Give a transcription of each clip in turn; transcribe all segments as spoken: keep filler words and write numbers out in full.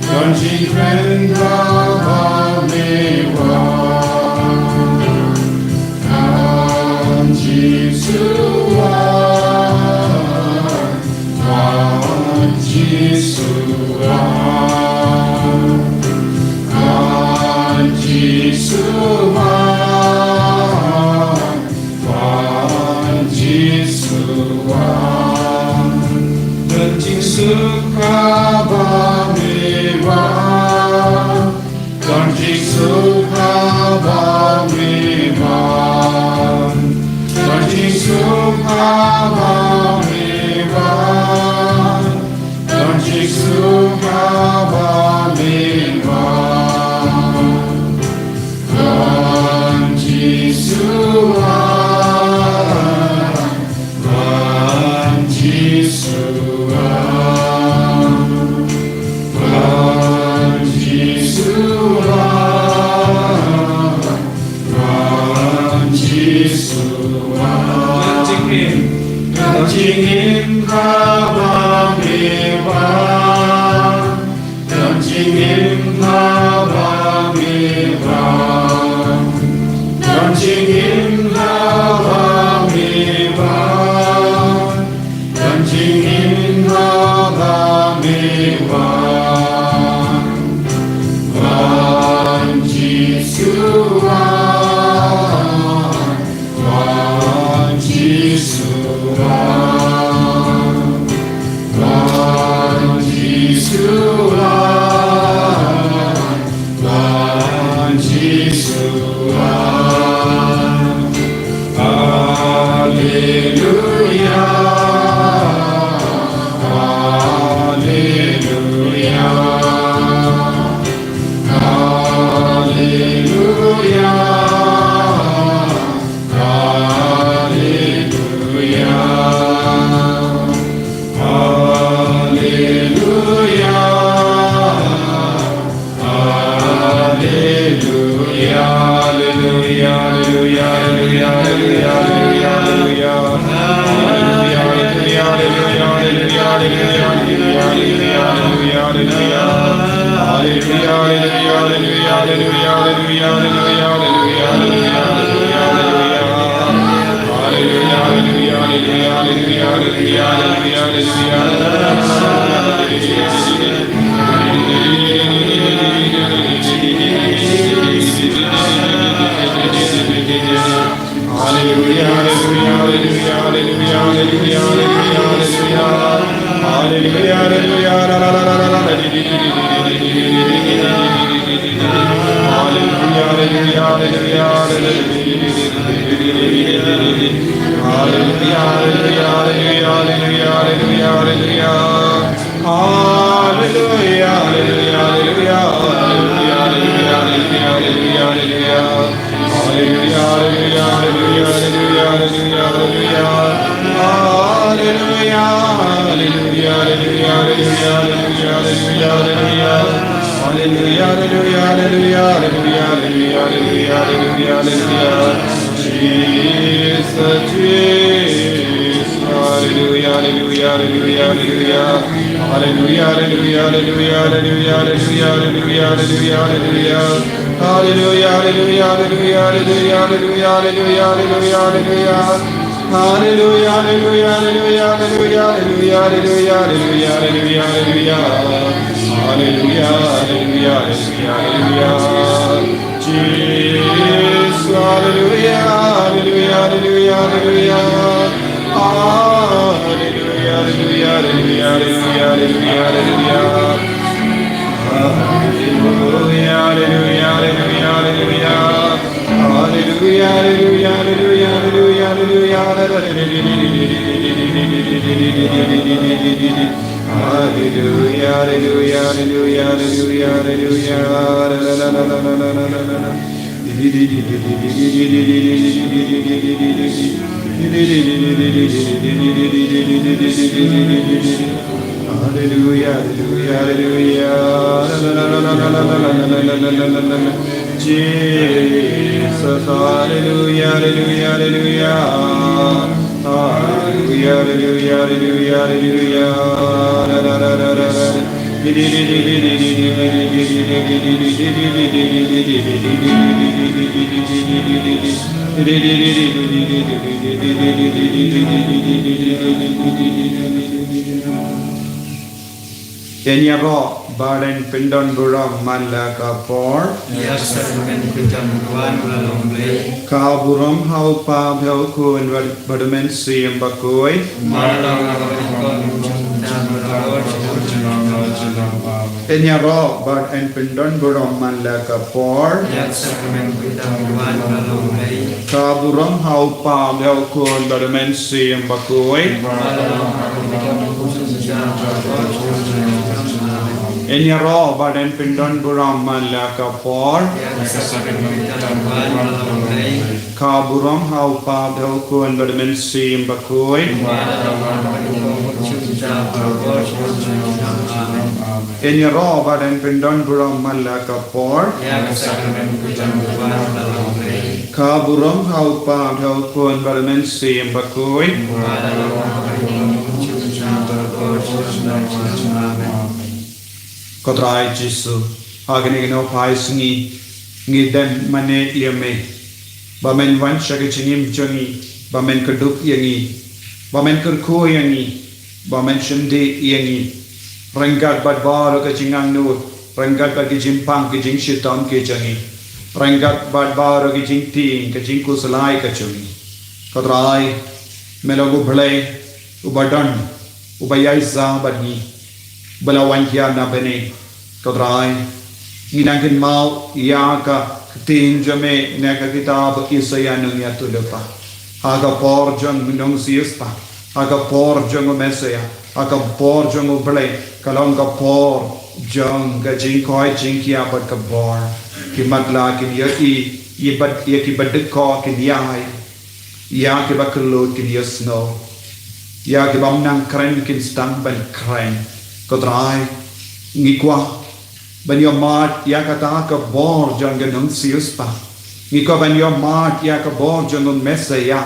Kan jingkren kaba me wan. Kan Jisu wan. Kan Jisu wan. Kan Jisu wan. Wan Jisu wan. Don jingsuk haba me wan. Don jingsuk haba me wan. Don jingsuk haba me wan. Don jingsuk haba me wan. Wan Jisu wan. Wan Jisu wan. Wan Jisu wan. Wan Jisu wan. Don jingim. Don jingim haba me wan. Don jingim haba me wan. Don jingim haba me wan. Don jingim haba me wan. Wan Jisu wan. Wan Jisu wan. Wan Jisu wan. Wan Jisu wan. Haleluya. Haleluya. Haleluya. Haleluya. Haleluya. Haleluya. Haleluya. Haleluya. Haleluya. Haleluya, haleluya, haleluya. Haleluya, haleluya, haleluya, haleluya. Haleluya, haleluya, haleluya. Haleluya, haleluya, haleluya. Haleluya, haleluya, haleluya, haleluya. Haleluya, haleluya, haleluya, haleluya, haleluya. Haleluya, haleluya, haleluya, haleluya, haleluya, haleluya. Haleluya, haleluya, haleluya, haleluya. Jesus, Jesus. Haleluya, haleluya, haleluya, haleluya. Haleluya, haleluya, haleluya, haleluya. Haleluya, haleluya, haleluya, haleluya, haleluya, haleluya, haleluya, haleluya, haleluya. Haleluya, haleluya, haleluya, haleluya, haleluya, haleluya, haleluya, haleluya. Haleluya, haleluya, haleluya, haleluya. Jisu, haleluya, haleluya, haleluya, haleluya. Haleluya, haleluya, haleluya, haleluya, haleluya, haleluya. Haleluya, haleluya, haleluya, haleluya, haleluya. Hallelujah, hallelujah, hallelujah, hallelujah, hallelujah. Hallelujah, hallelujah, hallelujah, hallelujah, hallelujah. Hallelujah, hallelujah, hallelujah, hallelujah. Jesus, hallelujah, hallelujah, hallelujah. Hallelujah, hallelujah, hallelujah, hallelujah. Yn ïaroh bad yn pyndon burom man la ka por. Ïa ka sakramen pyndonkam u la long Blei. Ka burom ha u Kpa bad ha u Khun bad bad u Mynsiem Bakhuid. Kumba la long ha kaba nyngkong, junom junom, junom junom. Amen. Yn ïaroh bad yn pyndon burom man la ka por. Ïa ka sakramen pyndonkam u la long Blei. Ka burom ha u Kpa bad ha u Khun bad u Mynsiem Bakhuid. Kumba la long ha kaba nyngkong, junom junom, junom junom. Amen. Yn ïaroh bad yn pyndon burom man la ka por. Ïa ka sakramen pyndonkam u la long Blei. Ka burom ha u Kpa bad ha u Khun bad u Mynsiem Bakhuid. Kumba la long ha kaba nyngkong, junom junom, junom junom. Amen. Yn ïaroh bad yn pyndon burom man la ka por. Ïa ka sakramen pyndonkam u la long Blei. Ka burom ha u Kpa bad ha u Khun bad u Mynsiem Bakhuid. Kumba la long ha kaba nyngkong, junom junom, junom junom. Amen. Ko Trai Jisu, ha kine ki nongphai sngi, ngi dem mane ïa me. Ba men wan sha ka jingim jong ngi, ba men kdup ïa ngi, ba men kyrkhu ïa ngi, ba men shim dih ïa ngi. Ryngkat bad baroh ka jingangnud, ryngkat bad ka jingpang, ka jingshitom ka jong ngi. Ryngkat bad baroh ka jingtieng, ka jingkhuslai ka jong ngi. Ko Trai, me long u Blei, uba don, uba ïaishah bad ngi, uba la wan hiar na bneng. Ko Trai, ngi dang kynmaw ïa ka ktien jong me na ka kitab Isaïah nongïathuhlypa. Ha ka por jong u nongsiewspah, ha ka por jong u Messiah, ha ka por jong u Blei, ka long ka por jong ka jingkoit jingkhiah bad ka bor. Ki matlah kin ïohi, ïa bad ïa ki baduk kin ïai, ïa ki bakyllut kin ïasngew, ïa ki bym nang kren kin sdang ban kren. Ko Trai, ngi kwah ban ïohmad ïa kata ka bor jong ka nongsiewspah. Ngi kwah ban ïohmad ïa ka bor jong u Messiah.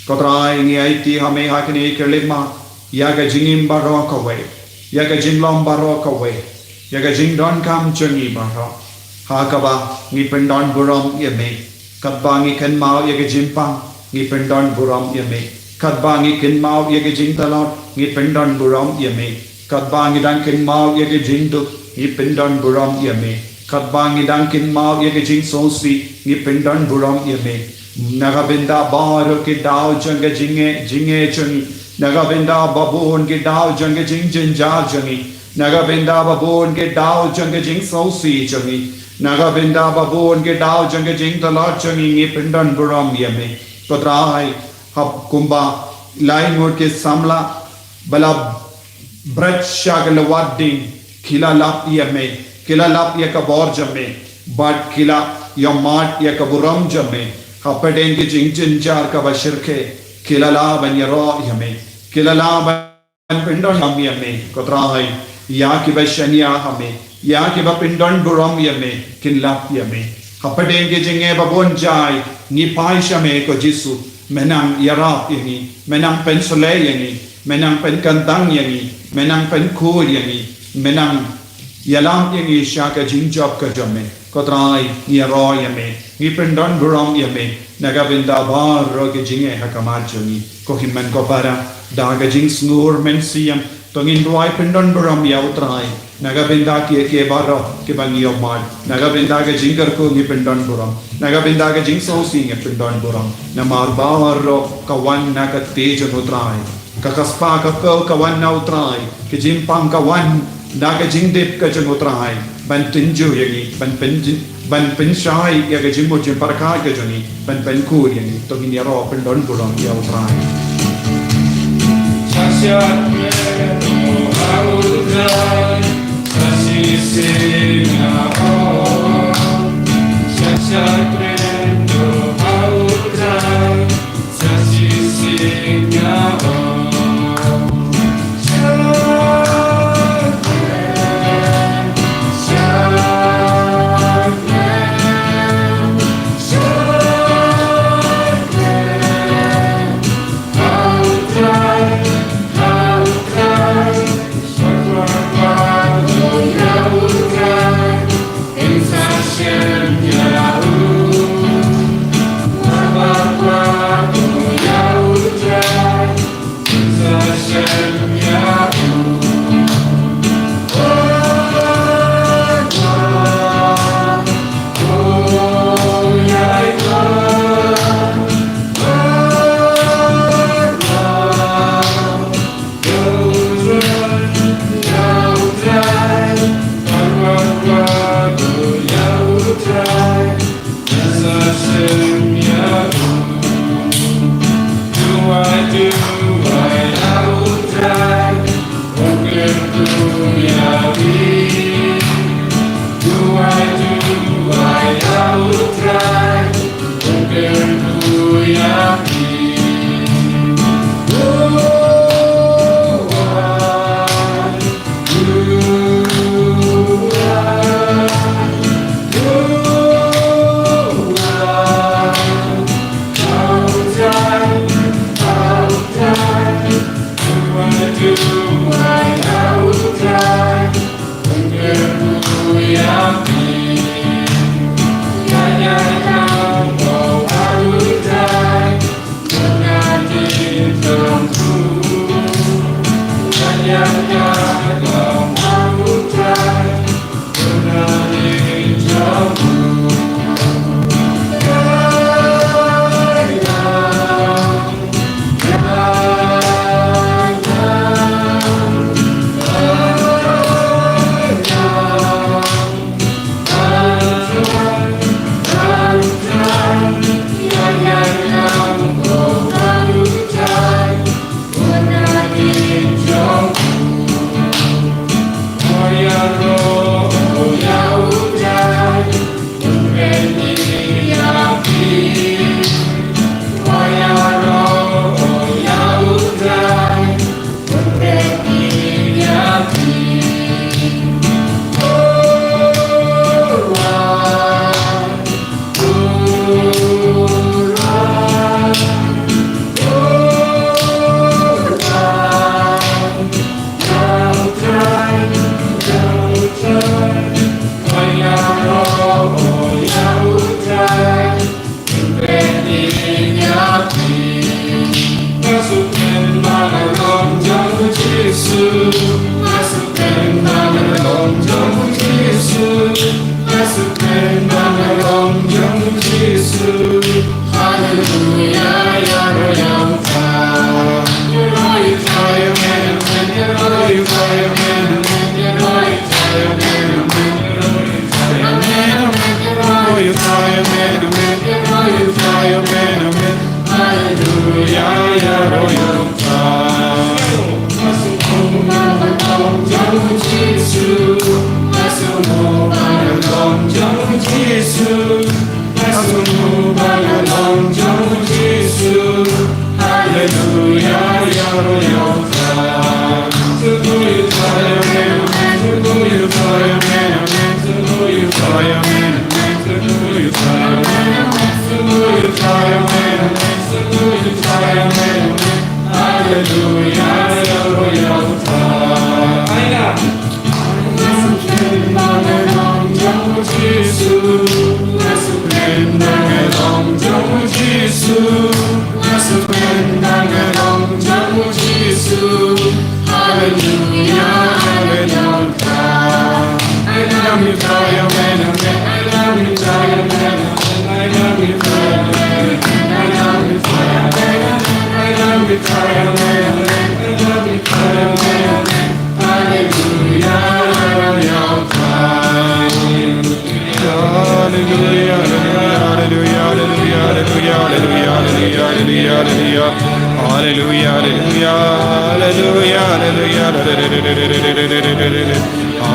Ko Trai, ngi aiti ha me ha kine ki khyllipmat, ïa ka jingim baroh kawei, ïa ka jinglong baroh kawei, ïa ka jingdonkam jong ngi baroh. Ha kaba ngi pyndon burom ïa me. Katba ngi kynmaw ïa ka jingpang, ngi pyndon burom ïa me. Katba ngi kynmaw ïa ka jingtlot, ngi pyndon burom ïa me. Katba ngi dang kynmaw ïa ka jingduk, ngi pyndon burom ïa me. Katba ngi dang kynmaw ïa ka jingsngewsih, ngi pyndon burom ïa me. Na ka bynta baroh ki daw jong ka jingeh, jingeh jong ngi. Na ka bynta ba bun ki daw jong ka jingjynjar jong ngi. Na ka bynta ba bun ki daw jong ka jingsngewsih jong ngi. Na ka bynta ba bun ki daw jong ka jingtlot jong ngi, ngi pyndon burom ïa me. Ko Trai, hap kumba lai ngut ki samla ba la bret sha ka lawad ding, ki la lap ïa me, ki la lap ïa ka bor jong me, bad ki la ïohmad ïa ka burom jong me. Hapdeng ki jingjynjar kaba shyrkhei, ki la lah ban ïaroh ïa me, ki la lah ban pyndon burom ïa me. Ko Trai, ïa kiba shaniah ha me, ïa kiba pyndon burom ïa me, kin lap ïa me. Hapdeng ki jingeh ba bun jai, ngi phai sha me ko Jisu. Me nang ïarap ïa ngi, me nang pynsleh ïa ngi, me nang pynkyntang ïa ngi, me nang pynkhuid ïa ngi, me nang ïalam ïa ngi sha ka jingjop ka jong me. Ko Trai, ngi ïaroh ïa me, ngi pyndon burom ïa me na ka bynta baroh ki jingeh ha khmat jong ngi. Ko hynmen ko para, da ka jingsngur mynsiem, to ngin duwai pyndon burom ïa U Trai na ka bynta kiei kiei baroh kiba ngi ïohmad. Na ka bynta ka jingkyrkhu ngi pyndon burom, na ka bynta ka jingsngewsih ngi pyndon burom. Namar baroh ka wan na ka kti jong U Trai. Ka kyrpang ka pyrkhat ka wan na U Trai, ka jingpang ka wan na ka jingdip ka jong U Trai, ban tynjuh ïa ngi, ban pynjin, ban pynshai ïa ka jingmut jingpyrkhat ka jong ngi, ban pynkur ïa ngi. To ngin ïaroh pyndon burom ïa U Trai.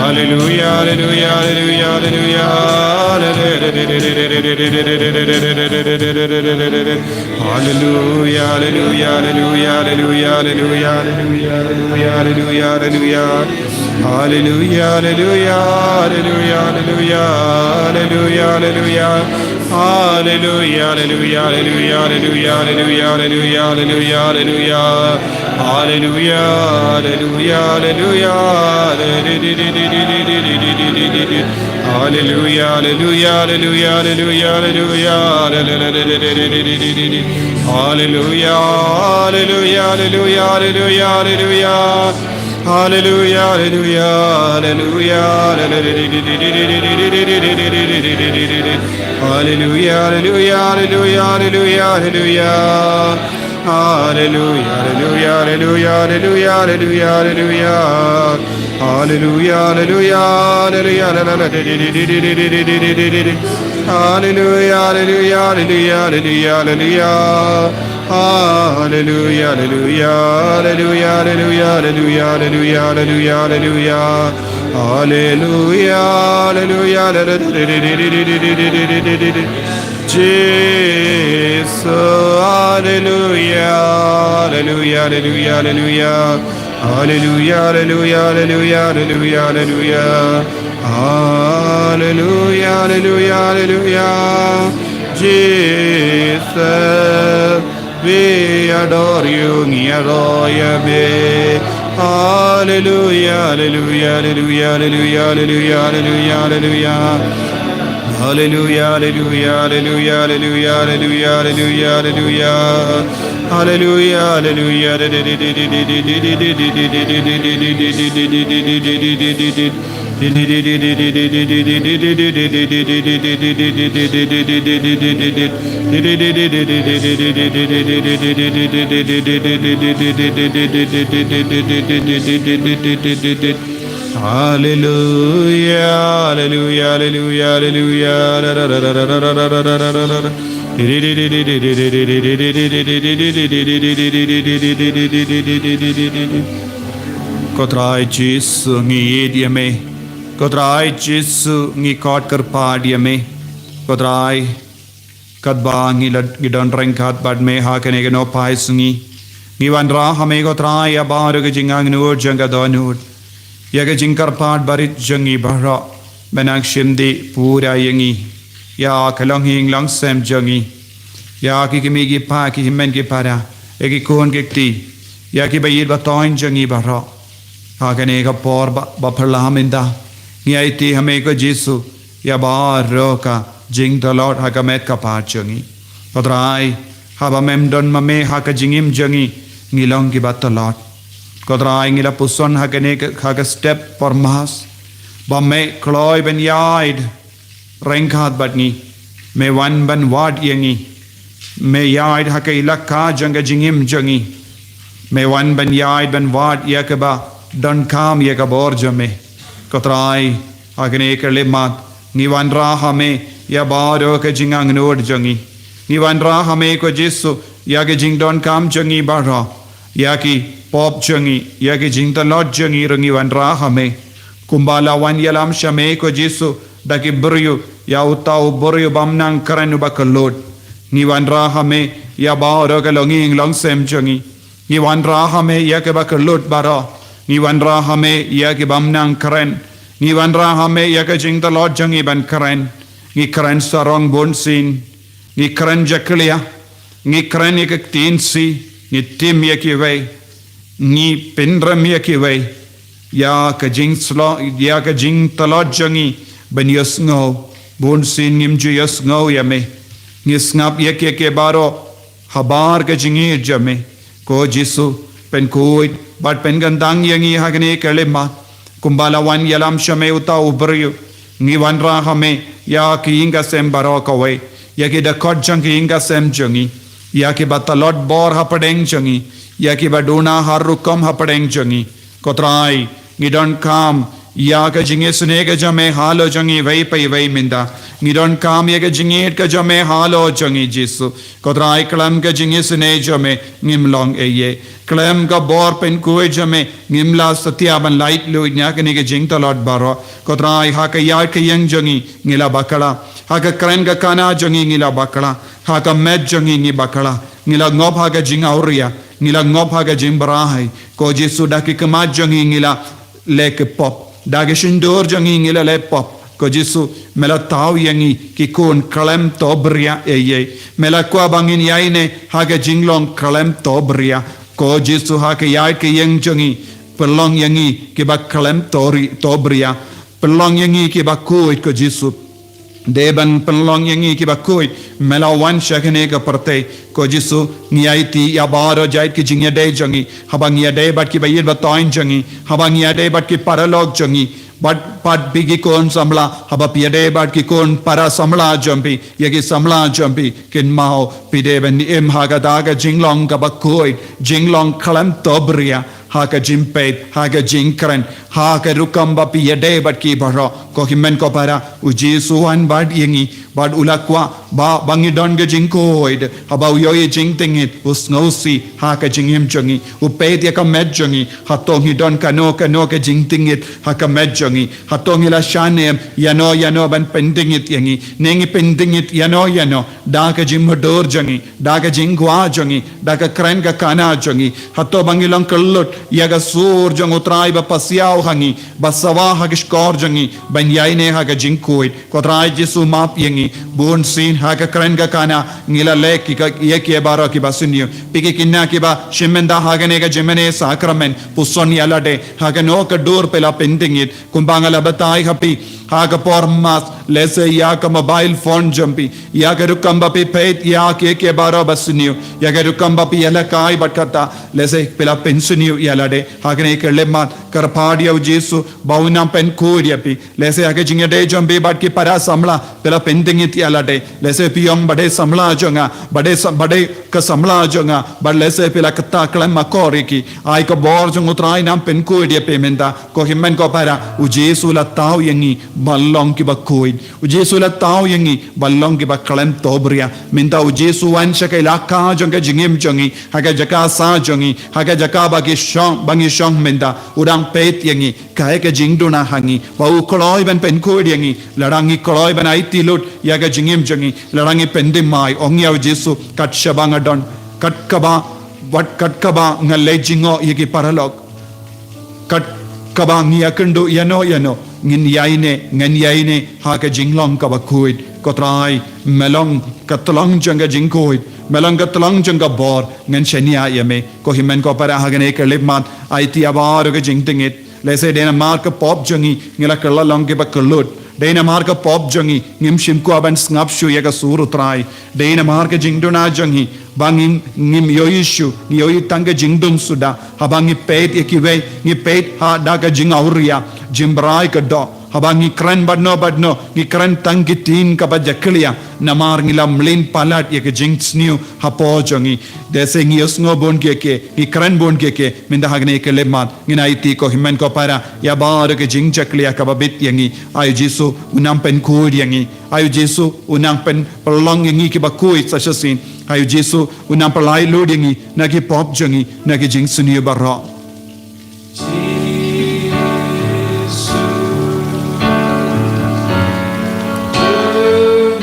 Hallelujah, hallelujah, hallelujah, hallelujah. Hallelujah, hallelujah, hallelujah, hallelujah, hallelujah, hallelujah, hallelujah, hallelujah. Hallelujah, hallelujah, hallelujah, hallelujah, hallelujah, hallelujah. Hallelujah, hallelujah, hallelujah, hallelujah, hallelujah, hallelujah, hallelujah, hallelujah. Hallelujah, hallelujah, hallelujah. Hallelujah, hallelujah, hallelujah, hallelujah, hallelujah. Hallelujah, hallelujah, hallelujah, hallelujah, hallelujah. Hallelujah, hallelujah, hallelujah, hallelujah. Hallelujah, hallelujah, hallelujah, hallelujah, hallelujah. Hallelujah, hallelujah, hallelujah, hallelujah, hallelujah, hallelujah. Hallelujah, hallelujah, hallelujah, hallelujah, hallelujah, hallelujah, hallelujah, hallelujah. Hallelujah, hallelujah, hallelujah, hallelujah, hallelujah, hallelujah, hallelujah, hallelujah. Hallelujah, hallelujah, hallelujah. Jesus, hallelujah, hallelujah, hallelujah, hallelujah. Hallelujah, hallelujah, hallelujah, hallelujah, hallelujah. Hallelujah, hallelujah, hallelujah. Jesus, we adore you, ngi adore you, be. Hallelujah, hallelujah, hallelujah, hallelujah, hallelujah, hallelujah, hallelujah. Hallelujah, hallelujah, hallelujah, hallelujah, hallelujah, hallelujah. Hallelujah, hallelujah. Hallelujah, hallelujah, hallelujah, hallelujah. Ko Trai Jisu ngi ïeit ïa me. Ko Trai Jisu ngi khot kyrpad ïa me. Ko Trai, katba ngi la, ngi don ryngkat bad me ha kane ka nohphai sngi, ngi wanrah ha me ko Trai ïa baroh ka jingangnud jong ka dohnud, ïa ka jingkyrpad barit jong ngi baroh, me nang shim dih pura ïa ngi, ïa ka longïing longsem jong ngi, ïa ki kmie ki kpa, ki hynmen ki para, ïa ki khun ki kti, ïa ki ba ïeit ba thoiñ jong ngi baroh. Ha kane ka por ba, ba phylla mynta, ngi aiti ha me ko Jisu ïa baroh ka jingtlot ha ka met ka phad jong ngi. Ko Trai, haba mem don ma me ha ka jingim jong ngi, ngi long kiba tlot. Ko Trai, ngi la puson ha kane ka, ha ka step por Mass, ba me kloi ban ïaid ryngkat bad ngi. Me wan ban wad ïa ngi. Me ïaid ha ka ilaka jong ka jingim jong ngi. Me wan ban ïaid ban wad ïa kaba donkam ïa ka bor jong me. Ko Trai, ha kane ka khyllipmat, ngi wanrah ha me ïa baroh ka jingangnud jong ngi. Ngi wanrah ha me ko Jisu ïa ka jingdonkam jong ngi baroh, ïa ki pop jong ngi, ïa ki jingtlot jong ngi ruh ngi wanrah ha me. Kumba la wan ïalam sha me ko Jisu da ki briew, ïa uta u briew bym nang kren uba kyllut. Ngi wanrah ha me ïa baroh ka longïing longsem jong ngi. Ngi wanrah ha me ïa kiba kyllut baroh. Ngi wanrah ha me ïa ki bym nang kren. Ngi wanrah ha me ïa ka jingtlot jong ngi ban kren. Ngi kren sarong bunsien. Ngi kren jakhlia. Ngi kren ïa ka ktien C. Ngi tim ïa kiwei. Ngi pynrem ïa kiwei. Ïa ka jingslo, ïa ka jingtlot jong ngi ban ïohsngew. Bunsien ngim ju ïohsngew ïa me. Ngi sngap ïa ki, ïa ki baroh habar ka jingïeit jong me. Ko Jisu, pynkhuid bad pynkyntang ïa ngi ha kane ka khyllipmat. Kumba la wan ïalam sha me uta u briew, ngi wanrah ha me ïa ki ïing ki sem baroh kawei, ïa ki dkhot jong ki ïing ki sem jong ngi, ïa kiba tlot bor hapdeng jong ngi, ïa kiba duna har rukom hapdeng jong ngi. Ko Trai, ngi donkam ïa ka jingisynei ka jong me halor jong ngi iwei pa iwei mynta. Ngi donkam ïa ka jingïeit ka jong me halor jong ngi Jisu. Ko Trai, khlem ka jingisynei jong me ngim long ei ei. Khlem ka bor pynkhuid jong me ngim lah satia ban laitluid na kane ka jingtlot baroh. Ko Trai, ha ka ïaid ka ïeng jong ngi ngi la bakla. Ha ka kren ka kana jong ngi ngi la bakla. Ha ka met jong ngi ngi bakla. Ngi la ngop ha ka jingawria. Ngi la ngop ha ka jingbrai. Ko Jisu, da ki khmat jong ngi ngi la leh ki pop. Da ki shyntur jong ngi ngi la leh pop. Ko Jisu, me la thaw ïa ngi ki khun khlem to bria ei ei. Me la kwah ba ngin ïaineh ha ka jinglong khlem to bria. Ko Jisu, ha ka ïaid ka ïeng jong ngi, pynlong ïa ngi kiba khlem to ri-, to bria. Pynlong ïa ngi kiba khuid, ko Jisu. Dei ban pynlong ïa ngi kiba khuid, me la wan sha kane ka pyrthei. Ko Jisu, ngi aiti ïa baroh jait ki jingïadei jong ngi. Haba ngi ïadei bad kiba ïeit ba thoiñ jong ngi. Haba ngi ïadei bad ki paralok jong ngi. Bad pat phi ki khun samla, haba phi ïadei bad ki khun para samla jong phi, ïa ki samla jong phi, kynmaw phi dei ban im ha kata ka jinglong kaba khuid, jinglong khlem to bria, ha ka jingpeit, ha ka jingkren, ha ka rukom ba phi ïadei bad ki baroh. Ko hynmen ko para, u Jisu u wan bad ïa ngi, bad u la kwah ba, ba ngi don ka jingkhuid, haba u ïohi jingtngit, u sngewsih ha ka jingim jong ngi, u peit ïa ka met jong ngi, hato ngi don kano kano ka jingtngit ha ka met jong ngi, hato ngi la shah niam ïano ïano ban pyntngit ïa ngi, ne ngi pyntngit ïano ïano da ka jingmudui jong ngi, da ka jingkwah jong ngi, da ka kren ka kana jong ngi. Hato ba ngi long kyllut ïa ka sur jong u Trai ba pasiaw ha ngi, ba sawa ha ka shkor jong ngi, ban ïaineh ha ka jingkhuid. Ko Trai Jisu, map ïa ngi. Bunsien ha ka kren ka kana ngi la leh ki ka, ïa ki baroh kiba sniew. Phi ki khynnah kiba shim bynta ha kane ka jingmane sakramen, puson ïa lade ha kano ka dur phi la pyntngit. Kumba nga la batai ha phi ha ka por Mass, lehse ïa ka mobile phone jong phi, ïa ka rukom ba phi peit ïa ki, ki baroh ba sniew, ïa ka rukom ba phi ïalehkai bad kata, lehse phi la pynsniew ïa lade. Ha kane ka khyllipmat, kyrpad ïa u Jisu ba un nang pynkhuid ïa phi. Lehse ha ka jingïadei jong phi bad ki para samla phi la pyntngit ïa lade. Lehse phi ong, ba dei samla jong nga, ba dei sa-, ba dei ka samla jong nga, bad lehse phi la kata khlem akor ïa ki. Ai ka bor jong u Trai nang pynkhuid ïa phi mynta. Ko hynmen ko para, u Jisu u la thaw ïa ngi ban long kiba khuid. U Jisu u la thaw ïa ngi ban long kiba khlem to bria. Mynta u Jisu u wan sha ka ilaka jong ka jingim jong ngi, ha ka jaka sah jong ngi, ha ka jaka ba ngi shong, ba ngi shong mynta. U dang peit ïa ngi, kaei ka jingduna ha ngi, ba u kloi ban pynkhuid ïa ngi, lada ngi kloi ban aiti lut ïa ka jingim jong ngi, lada ngi pynthymmai, ong ïa u Jisu, kat shaba nga don, kat kaba, wat kat kaba nga leit jngoh ïa ki paralok, kat kaba ngi ïakynduh ïano ïano, ngin ïaineh, ngan ïaineh ha ka jinglong kaba khuid. Ko Trai, me long ka tlong jong ka jingkhuid, me long ka tlong jong ka bor, ngan shaniah ïa me. Ko hynmen ko para, ha kane ka khyllipmat, aiti ïa baroh ka jingtngit. Lehse dei namar ka pop jong ngi ngi la kylla long kiba kyllut. Dei namar ka pop jong ngi ngim shym kwah ban sngap shuh ïa ka sur u Trai. Dei namar ka jingduna jong ngi ba ngim, ngim ïohi shuh, ngi ïohi tang ka jingdum suda. Haba ngi peit ïa kiwei, ngi peit ha da ka jingawria, jingbrai ka doh. Haba ngi kren bad no bad no, ngi kren tang ki ktien kaba jakhlia, namar ngi la mlien palat ïa ka jingsniew hapoh jong ngi. Lehse ngi ïohsngew bun kiei kiei, ngi kren bun kiei kiei, mynta ha kane ka khyllipmat ngin aiti, ko hynmen ko para, ïa baroh ka jingjakhlia kaba bit ïa ngi. Ai u Jisu un nang pynkhuid ïa ngi. Ai u Jisu un nang pyn-, pynlong ïa ngi kiba khuid sa shisien. Ai u Jisu un nang pyllait lut ïa ngi na ki pop jong ngi, na ki jingsniew baroh.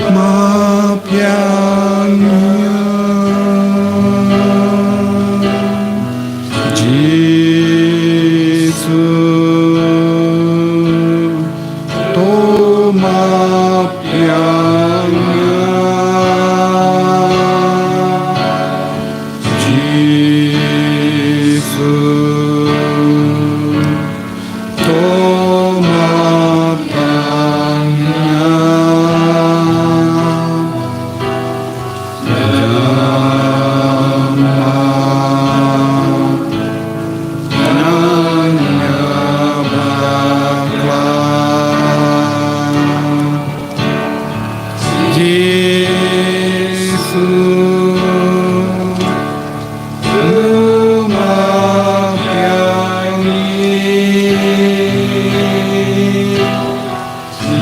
Map ïa ngi, Jisu, to map ïa nga, Jisu.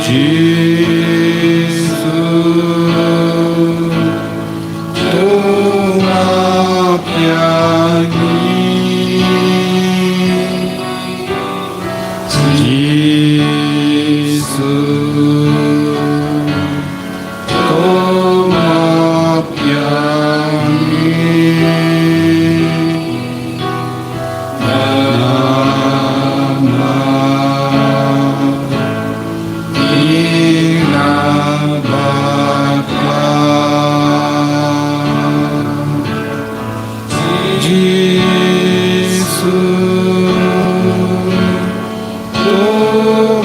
Jisu, to map ïa ngi. Jisu, to map ïa ngi. Namar ngi la bakla. Jisu, to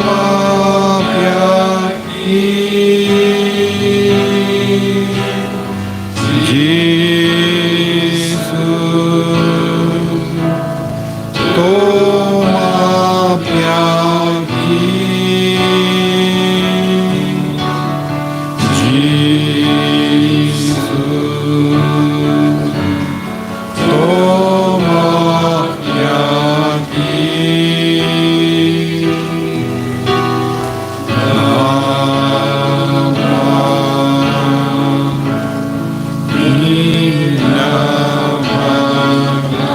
map ïa ngi. Jisu, to map ïa ngi. Jisu, to map ïa ngi. Namar ngi la bakla.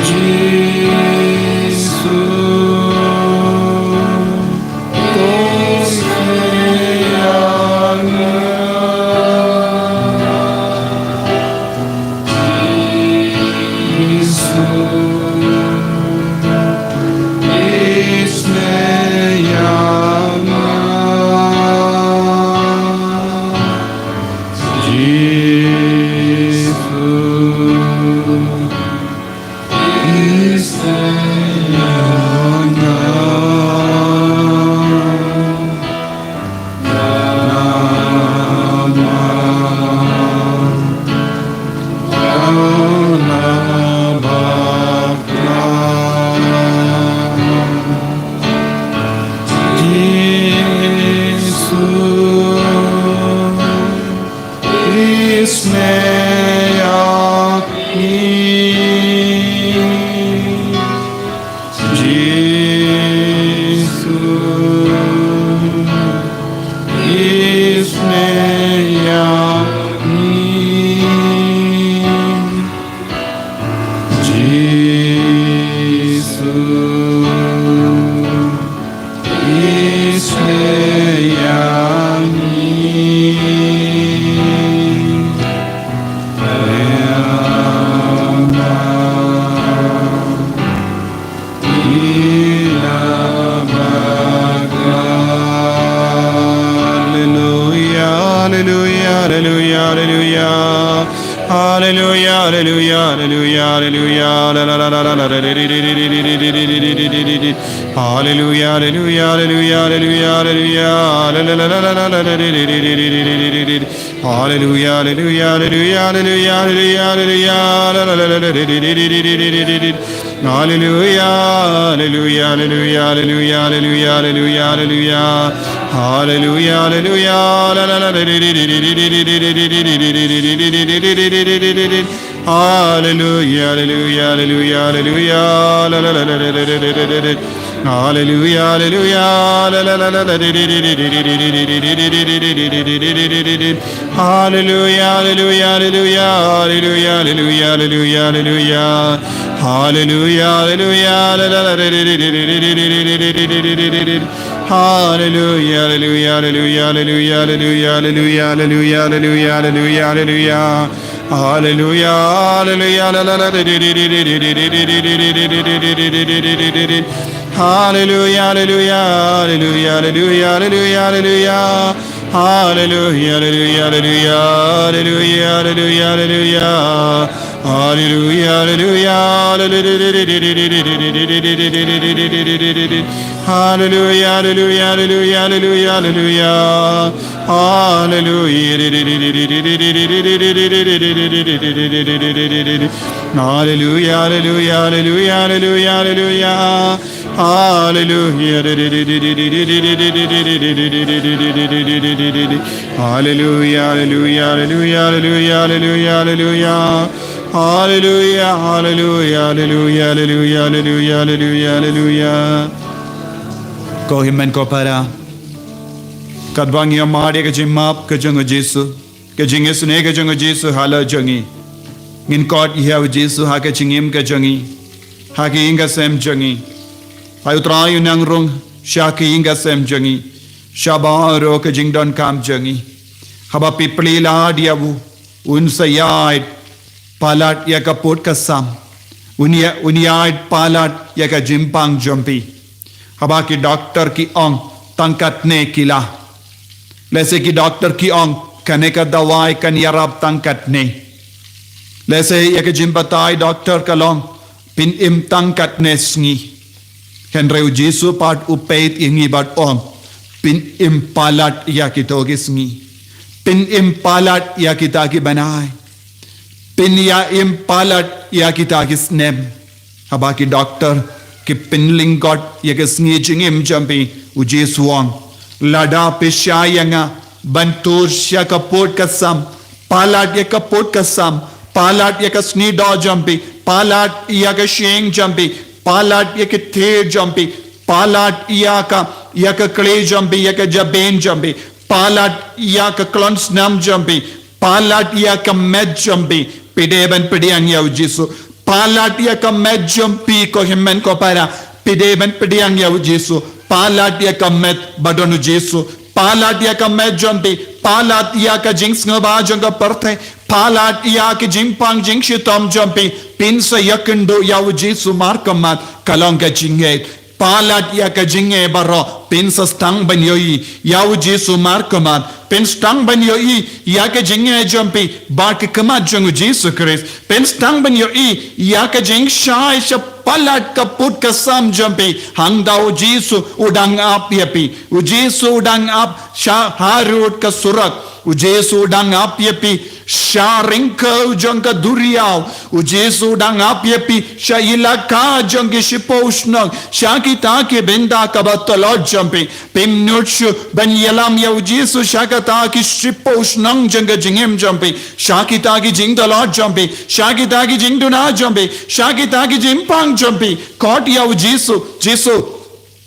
Jisu, to sngewthuh ïa nga. Jisu, isynei ïa nga. Jisu, Jisu, isynei ïa ngi. Jisu, isynei ïa ngi. Haleluya, haleluya, haleluya, haleluya. Haleluya, haleluya, haleluya, haleluya. La, la, la, la, la, la, di, di, di. Haleluya, haleluya, haleluya, haleluya, haleluya. La, la, la, la, la, la, la, di, di, di. Haleluya, haleluya, haleluya, haleluya, haleluya, haleluya. La, la, la, la, la, di, di, di. Haleluya, haleluya, haleluya, haleluya, haleluya, haleluya. Haleluya, haleluya, la, la, la, di, di, di. Haleluya, haleluya, haleluya, haleluya, haleluya, la, la, la, la, la, la, la, la, la. Haleluya, haleluya, la, la, la, la, la, di, di, di. Haleluya, haleluya, haleluya, haleluya, haleluya, haleluya, haleluya. Haleluya, haleluya, la, la, la, di, di, di. Haleluya, haleluya, haleluya, haleluya, haleluya, haleluya, haleluya, haleluya, haleluya, haleluya. Haleluya, haleluya, la, la, la, di, di, di. Haleluya, haleluya, haleluya, haleluya, haleluya, haleluya. Haleluya, haleluya, haleluya, haleluya, haleluya, haleluya. Haleluya, haleluya, haleluya. Haleluya, haleluya, haleluya, haleluya, haleluya. Haleluya. Haleluya, haleluya, haleluya, haleluya, haleluya, haleluya. Haleluya. Haleluya, haleluya, haleluya, haleluya, haleluya, haleluya, haleluya. Haleluya, haleluya, haleluya, haleluya, haleluya, haleluya, haleluya. Ko hynmen ko para, katba ngi ïa mad ïa ka jingmap ka jong u Jisu, ka jingisynei ka jong u Jisu halor jong ngi, ngin kot ïa u Jisu ha ka jingim ka jong ngi, ha ka ïing ka sem jong ngi. Ai U Trai un nang rung sha ka ïing ka sem jong ngi, sha baroh ka jingdonkam jong ngi. Haba phi plie lad ïa u, un sa ïaid palat ïa ka pud ka sam. Un ïa, un ïaid palat ïa ka jingpang jong phi. Haba ki doktor ki ong tang katne ki lah, lehse ki doktor ki ong kane ka dawai kan ïarap tang katne. Lehse ïa ka jingbatai doktor ka long phin im tang katne sngi. Hynrei u Jisu pat u peit ïa ngi bad ong, phin im palat ïa kito ki sngi. Phin im palat ïa kita ki bnai. Phin ïa im palat ïa kita ki snem. Haba ki doktor ki pynlyngkot ïa ka sngi jingim jong phi, u Jisu u ong, lada phi shai ïa nga ban tur sha ka pud ka sam, palat ïa ka pud ka sam, palat ïa ka sngi doh jong phi, palat ïa ka shyieng jong phi, palat ïa ki thied jong phi, palat ïa ka, ïa ka kli jong phi, ïa ka jabieng jong phi, palat ïa ka klon snam jong phi, palat ïa ka met jong phi, phi dei ban pdiang ïa u Jisu. Palat ïa ka met jong phi, ko hynmen ko para, phi dei ban pdiang ïa u Jisu. Palat ïa ka met ba don u Jisu. Palat ïa ka met jong phi, palat ïa ka jingsngewbha jong ka pyrthei, palat ïa ka jingpang jingshitom jong phi, phin sa ïakynduh ïa u Jisu markhmat, ka long ka jingngeit. Palat ïa ka jingngeit baroh, phin sa sdang ban ïohi ïa u Jisu markhmat, phin sdang ban ïohi ïa ka jingngeit jong phi bad ka khmat jong u Jisu Khrist, phin sdang ban ïohi ïa ka jingshai sha palat ka pud ka sam jong phi, hangta u Jisu u dang ap ïa phi, u Jisu u dang ap sha harud ka surok, u Jisu u dang ap ïa phi sha ryngkew jong ka duriaw, u Jisu u dang ap ïa phi sha ilaka jong ki shiphew shnong, sha kita ki bynta kaba tlot jong phi. Phim nud shuh ban ïalam ïa u Jisu sha kita ki shiphew shnong jong ka jingim jong phi, sha kita ki jingtlot jong phi, sha kita ki jingduna jong phi, sha kita ki jingpang jong phi. Kot ïa u Jisu, Jisu,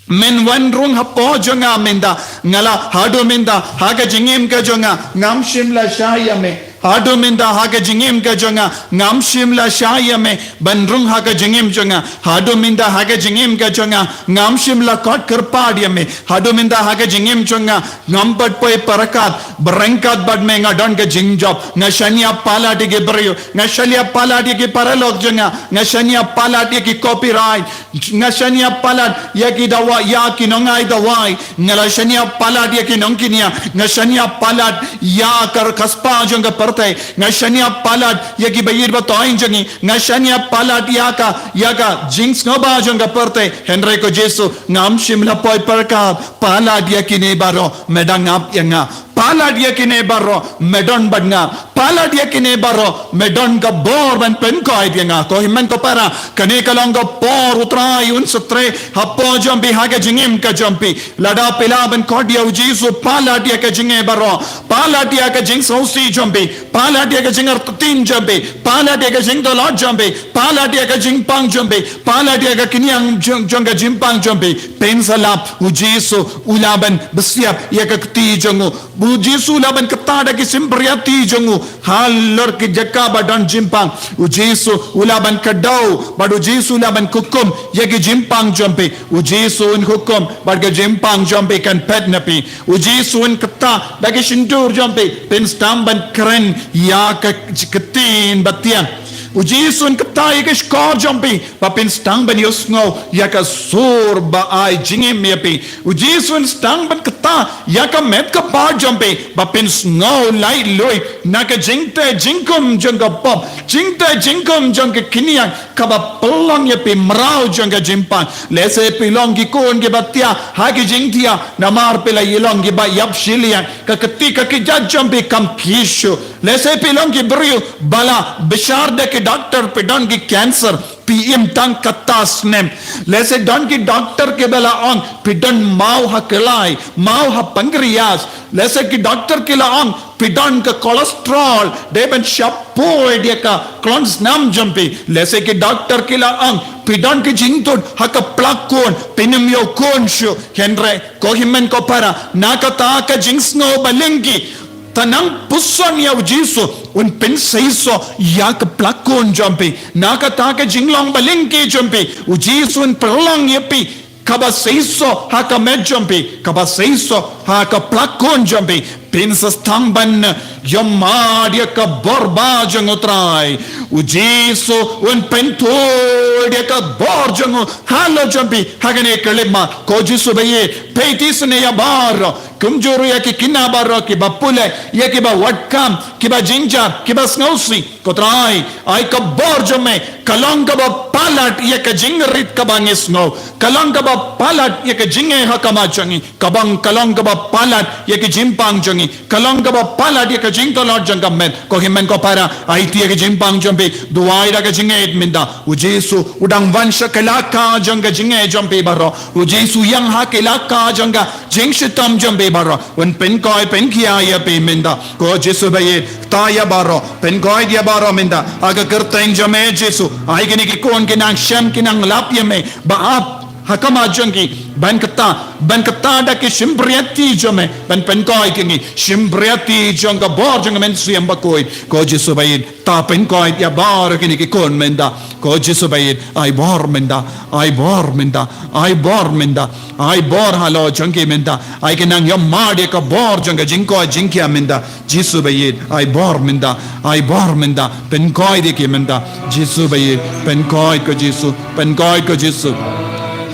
men wan rung hapoh jong nga mynta. Nga la haduh mynta ha ka jingim ka jong nga ngam shym la shai ïa me. Haduh mynta ha ka jingim ka jong nga ngam shym la shai ïa me ban rung ha ka jingim jong nga. Haduh mynta ha ka jingim ka jong nga ngam shym la kot kyrpad ïa me. Haduh mynta ha ka jingim jong nga ngam pat poi pyrkhat, ba ryngkat bad me nga don ka jingjop. Nga shaniah palat ïa ki briew, nga shaniah palat ïa ki paralok jong nga, nga shaniah palat ïa ki copyright, nga shaniah palat ïa ki dawai, ïa ki nongai dawai, nga la shaniah palat ïa ki nongkñia, nga shaniah palat ïa ka, ka spah jong ka pyrthei, nga shaniah palat ïa ki ba ïeit ba toiñ jong ngi, nga shaniah palat ïa ka, ïa ka jingsngewbha jong ka pyrthei. Hynrei ko Jisu, ngam shym la poi pyrkhat. Palat ïa kine baroh, me dang ap ïa nga. Palat ïa kine baroh, me don bad nga. Palat ïa kine baroh, me don ka bor ban pynkoit ïa nga. Ko hynmen ko para, kane ka long ka por U Trai un sa trei hapoh jong phi ha ka jingim ka jong phi. Lada phi lah ban kot ïa u Jisu, palat ïa ka jingngeit baroh, palat ïa ka jingsngewsih jong phi, palat ïa ka jingartatien jong phi, palat ïa ka jingtlot jong phi, palat ïa ka jingpang jong phi, palat ïa ka kñia jong, jong ka jingpang jong phi. Phin sa lap, u Jisu u lah ban bsiap ïa ka kti jong u. U Jisu u lah ban kta da ki symbria kti jong u halor ki jaka ba don jingpang. U Jisu u lah ban kdew bad u Jisu u lah ban hukum ïa ki jingpang jong phi. U Jisu un hukum bad ka jingpang jong phi kan phet na phi. U Jisu un kta da ki shyntur jong phi, phin sdang ban kren ïa ka ktien ba tieng. U Jisu un kta ïa ka shkor jong phi, ba phin sdang ban ïohsngew ïa ka sur ba ai jingim ïa phi. U Jisu un sdang ban kta ïa ka met ka ba jong phi, ba phin sngew laitluid na ka jingteh jingkhum jong ka pop, jingteh jingkhum jong ka kñia kaba pynlong ïa phi mraw jong ka jingpang. Lehse phi long ki khun kiba thiah ha ki jingthiah, namar phi la ïa long kiba ïap shiliang. Ka kti ka kjat jong phi kam khih shuh. Lehse phi long ki briew ba la bishar da ki doktor phi don ki cancer. Phi im tang kata snem. Lehse don ki doktor kiba la ong, phi don maw ha kylai, maw ha pancreas. Lehse ki doktor ki la ong, phi don ka cholesterol, dei ban shah poi ïa ka klong snam jong phi. Lehse ki doktor ki la ong, phi don ki jingtut ha ka plakun, phin ym ïoh khun shuh. Hynrei ko hynmen ko para, na kata ka jingsngew ba lyngkhi, to nang puson ïa u Jisu, un pynseisoh ïa ka plakun jong phi. Na kata ka jinglong ba lyngkhi jong phi, u Jisu un pynlong ïa phi kaba seisoh ha ka met jong phi, kaba seisoh ha ka plakun jong phi. Phin sa sdang ban ïohmad ïa ka bor ba jong u Trai. U Jisu un pynthut ïa ka bor jong u halor jong phi ha kane ka khyllipmat. Ko Jisu ba ïeit, peit sngewbha ïa baroh. Kumjuh ruh ïa ki khynnah baroh kiba pule, ïa kiba wad kam, kiba jynjar, kiba sngewsih. Ko Trai, ai ka bor jong me, ka long kaba palat ïa ka jingrit kaba ngi sngew, ka long kaba palat ïa ka jingeh ha khmat jong ngi, ka bang ka long kaba palat ïa ka jingpang jong ngi, ka long kaba palat ïa ka jingtlot jong ka met. Ko hynmen ko para, aiti ïa ka jingpang jong phi, duwai da ka jingngeit mynta. U Jisu u dang wan sha ka laka jong ka jingngeit jong phi baroh. U Jisu ïeng ha ka laka jong ka jingshitom jong phi baroh. Un pynkhiah pynkhia ïa phi mynta. Ko Jisu ba ïeit, kta ïa baroh, pynkhiah ïa baroh mynta. Ha ka kyrteng jong me Jisu, ai kine ki khun ki nang shem, ki nang lap ïa me ba ap ha khmat jong ki, ban kata, ban kata da ki shympriahti jong me, ban pynkhiah ïa ngi, shympriahti jong ka bor jong ka Mynsiem Bakhuid. Ko Jisu ba ïeit, to pynkhiah ïa baroh kine ki khun mynta. Ko Jisu ba ïeit, ai bor mynta, ai bor mynta, ai bor mynta, ai bor halor jong ki mynta. Ai ki nang ïohmad ïa ka bor jong ka jingkhiah jingkhia mynta. Jisu ba ïeit, ai bor mynta, ai bor mynta, pynkhiah ïa ki mynta. Jisu ba ïeit, pynkhiah ko Jisu, pynkhiah ko Jisu.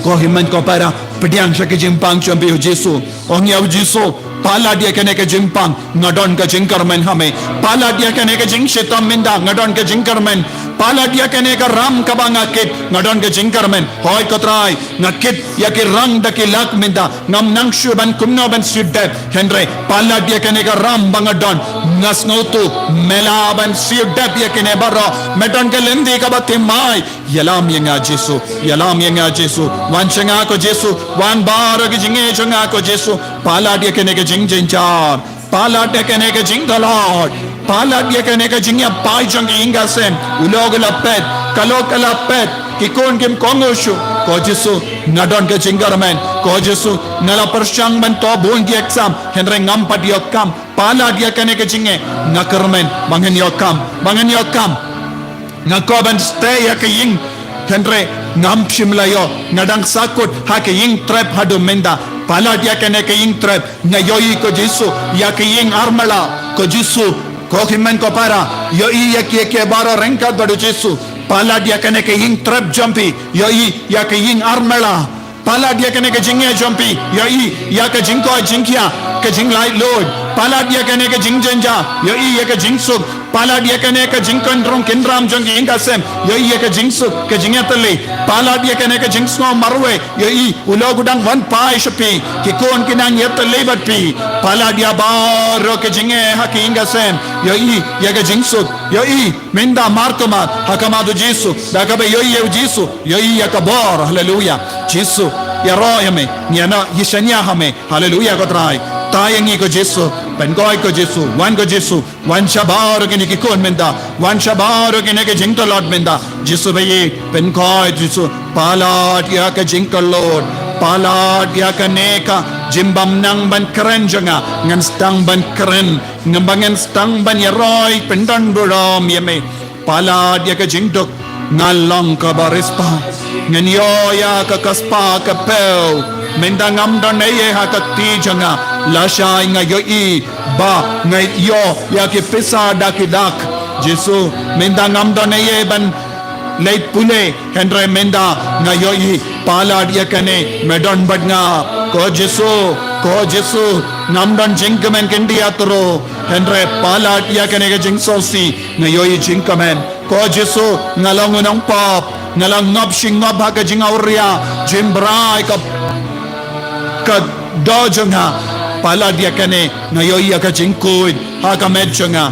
Ko hynmen ko para, pdiang sha ka jingpang jong phi, Jisu. Ong ïa u Jisu, palat ïa kane ka jingpang, nga don ka jingkyrmen ha me. Palat ïa kane ka jingshitom mynta, nga don ka jingkyrmen. Palat ïa kane ka ram kaba nga kit, nga don ka jingkyrmen. Hooid ko Trai, nga kit ïa ki rang da ki lak mynta, ngam nang shuh ban kumno ban siew dep. Hynrei palat ïa kane ka ram ba nga don, nga sngewthuh me lah ban siew dep ïa kine baroh. Me don ka lynti kaba thymmai. Ïalam ïa nga Jisu, ïalam ïa nga Jisu. Wan sha nga ko Jisu, wan baroh ki jingeh jong nga ko Jisu. Palat ïa kane ka jingjynjar, palat ïa kane ka jingtlot, palat ïa kane ka jingïapai jong ka ïing ka sem. U lok u la pet, ka lok ka la pet, ki khun kim kohnguh shuh. Ko Jisu, nga don ka jingkyrmen. Ko Jisu, nga la pyrshang ban thoh bun ki exam, hynrei ngam pat ïoh kam. Palat ïa kane ka jingeh, nga kyrmen ba ngan ïoh kam, ba ngan ïoh kam. Nga kwah ban stay ha ka ïing, hynrei ngam shym la ïoh. Nga dang sahkut ha ka ïing trep haduh mynta. Palat ïa kane ka ïing trep. Nga ïohi ko Jisu ïa ka ïing armala. Ko Jisu, ko hynmen ko para, ïohi ïa ki, ïa ki baroh ryngkat bad u Jisu. Palat ïa kane ka ïing trep jong phi. Ïohi ïa ka ïing armala. Palat ïa kane ka jingeh jong phi, ïohi ïa ka jingkoit jingkhiah, ka jinglaitluid. Palat ïa kane ka jingjynjar, ïohi ïa ka jingsuk. Palat ïa kane ka jingkynrung kynram jong ka ïing ka sem, ïohi ïa ka jingsuk, ka jingïatylli. Palat ïa kane ka jingsngew marwei, ïohi u lok u dang wan phai sha phi, ki khun ki nang ïatylli bad phi. Palat ïa baroh ka jingeh ha ka ïing ka sem, ïohi ïa ka jingsuk, ïohi. Mynta markhmat ha khmat u Jisu, da kaba ïohi ïa u Jisu, ïohi ïa ka bor. Haleluya. Jisu, ïaroh ïa me. Ngi ïa na ïa shaniah ha me. Haleluya ko Trai. Kta ïa ngi ko Jisu. Pynkhiah ko Jisu. Wan ko Jisu. Wan sha baroh kine ki khun mynta. Wan sha baroh kine ki jingtlot mynta. Jisu ba ïeit, pynkhiah Jisu. Palat ïa ka jingkyllut. Palat ïa kane ka jingbym nang ban kren jong nga. Ngan sdang ban kren. Ngam ba ngan sdang ban ïaroh pyndonburom ïa me. Palat ïa ka jingduk. Nga long kaba riewspah. Ngan ïoh ïa ka ka spah ka phew. Mynta ngam don ei ei ha ka kti jong nga. Lashai nga ïohi ba nga ïoh ïa ki pisa da ki dak. Jisu, mynta ngam don ei ei ban leit pule, hynrei mynta nga ïohi. Palat ïa kane, me don bad nga. Ko Jisu, ko Jisu, ngam don jingkmen kyndiat ruh, hynrei palat ïa kane ka jingsngewsih, nga ïohi jingkmen. Ko Jisu, nga long u nongpop, nga la ngop shi ngop ha ka jingawria, jingbrai ka, ka doh jong nga. Palat ïa kane, nga ïohi ïa ka jingkhuid ha ka met jong nga.